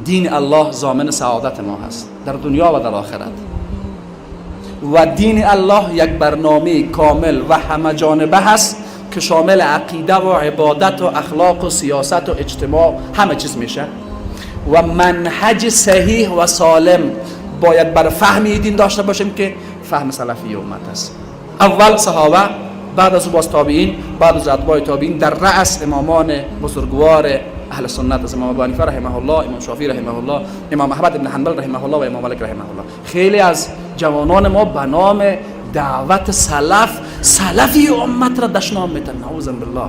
دین الله ضامن سعادت ما هست در دنیا و در آخرت، و دین الله یک برنامه کامل و همه جانبه هست که شامل عقیده و عبادت و اخلاق و سیاست و اجتماع همه چیز میشه. و منهج صحیح و سالم باید بر فهم دین داشته باشیم که فهم سلفی امت است. اول صحابه، بعد از باز تابعین، بعد از اتباع تابعین، در رأس امامان بزرگوار اهل سنت از امام ابو حنیفه رحمه الله، امام شافعی رحمه الله، امام احمد بن حنبل رحمه الله و امام مالک رحمه الله. خیلی از جوانان ما به نام دعوت سلف، سلفی امت را دشنام میتن. نعوذ بالله،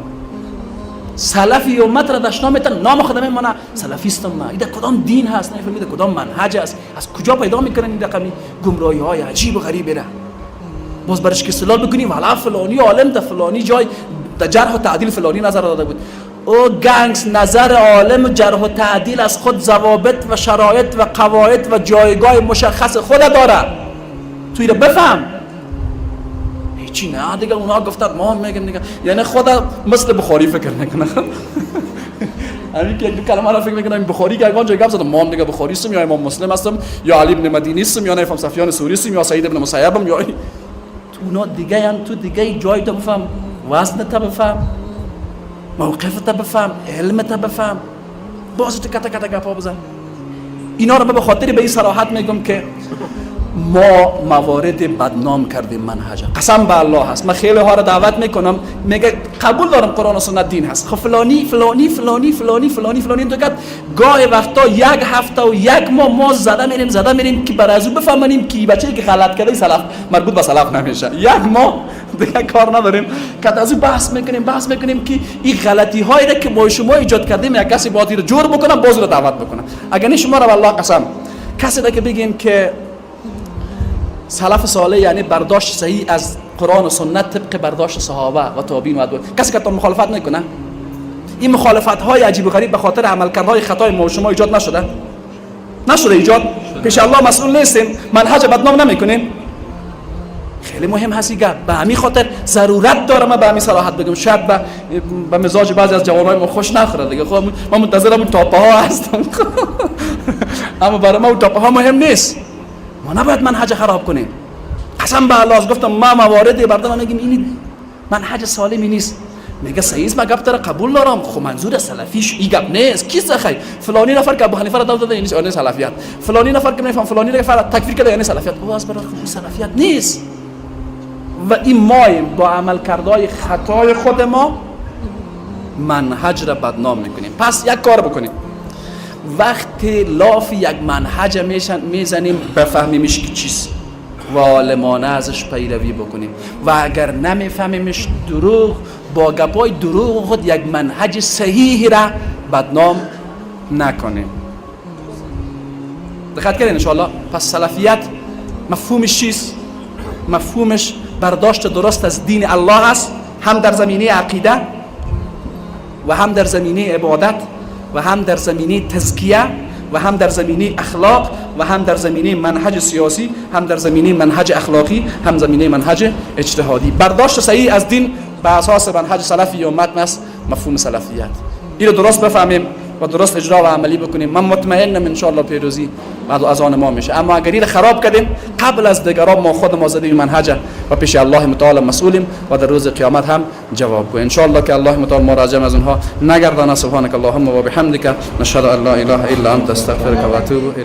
سلفی امت را دشنام میتن. نام خود میمانه سلفیستم ما. این کدام دین هست؟ نمیفهمید کدام منهج است؟ از کجا پیدا میکنن این رقمی گمراهی های عجیب و غریب را؟ باز برش که استدلال بکنیم، والا فلانی عالم در فلانی جای در جرح و تعدیل فلانی نظر داده بود. او گنگس، نظر عالم و جرح و تعدیل از خود ضوابط و شرایط و قواعد و جایگاه مشخص خود داره. تو رو بفهم. هیچی نه دیگه، اونا گفتن ما میگیم دیگه. یعنی خود مثل بخاری فکر نکنه. همین که یک دو کلمه را فکر میکنم بخاری که یگان جای گپ زدم، ما هم دیگه بخاری هستم یا امام مسلم هستم یا علی بن مدینی هستم یا نفهم سفیان ثوری هستم یا سعید بن مسیبم یا تو. اونا دیگه هم تو دیگه جای تو بفهم، وزن تا بفهم، موقف تا بفهم، علم تا بفهم، باز تو کتا کتا گپا بزن. اینا رو به خاطر به این صراحت میگم که ما موارد بدنام کردیم منهج. قسم به الله هست، من خیلی ها رو دعوت میکنم، میگه قبول دارم قرآن و سنت دین هست. خب فلانی فلانی فلانی فلانی فلانی فلانی تو کرد. گاه وقتا یک هفته و یک ماه ما زده میریم، زده میریم که برای از او بفهمانیم که بچه‌ای که غلط کرده سلف مربوط به سلف نمیشه. یک ماه دیگه کار نداریم که از او بحث میکنیم، بحث میکنیم که این غلطی هایی که ما شما ایجاد کردیم، یک کسی باید رو جور بکنم، باز رو دعوت بکنم. اگر نه شما رو والله قسم، کسی که بگین که سلف صالح یعنی برداشت صحیح از قرآن و سنت طبق برداشت صحابه و تابعین و اتباع، کسی که مخالفت نکنه، این مخالفت های عجیب و غریب به خاطر عملکردهای خطای ما و شما ایجاد نشده؟ نشده ایجاد؟ پیش الله مسئول نیستیم؟ منهج بدنام نمیکنیم؟ خیلی مهم هست این گپ. به همین خاطر ضرورت داره من به همین صراحت بگم. شاید به مزاج بعضی از جوانای ما خوش نخوره دیگه. خب ما منتظرم اون تاپه ها هستم، اما برای ما اون تاپه ها مهم نیست. ما نباید منهج خراب کنیم. قسم به الله گفتم، ما موارد بردم میگیم این منهج سالمی نیست. میگه صحیح است، من گپ تره قبول دارم. خب منظور سلفیش این گپ نیست. کی سخی فلانی نفر که ابو حنیفه را داده یعنی سلفیت، فلانی نفر که نفهم فلانی نفر تکفیر کرده یعنی سلفیت. او از برای خب سلفیت نیست. و این مایم با عملکردهای خطای خود ما منهج را بدنام میکنیم. پس یک کار بکنیم، وقتی لاف یک منهج میزنیم، بفهمیمش که چیست و عالمانه ازش پیروی بکنیم و اگر نمیفهمیمش، دروغ با گپای دروغ خود یک منهج صحیح را بدنام نکنیم. دقت کردین انشاءالله؟ پس سلفیت مفهومش چیست؟ مفهومش برداشت درست از دین الله است، هم در زمینه عقیده و هم در زمینه عبادت و هم در زمینه تزکیه و هم در زمینه اخلاق و هم در زمینه منهج سیاسی، هم در زمینه منهج اخلاقی، هم زمینه منهج اجتهادی. برداشت صحیح از دین به اساس منهج سلفی امت است مفهوم سلفیت. این رو درست بفهمیم و درست اجرا و عملی بکنیم، من مطمئنم ان شاء الله پیروزی بعد از آن ما میشه. اما اگر این خراب کردیم، قبل از دیگران ما خود ما زدیم منهج و پیش الله متعال مسئولیم و در روز قیامت هم جواب ان شاء الله که الله متعال ما را از اونها نگردانه. سبحانك اللهم و بحمدك، نشهد ان لا اله الا انت، استغفرك و اتوب الیک.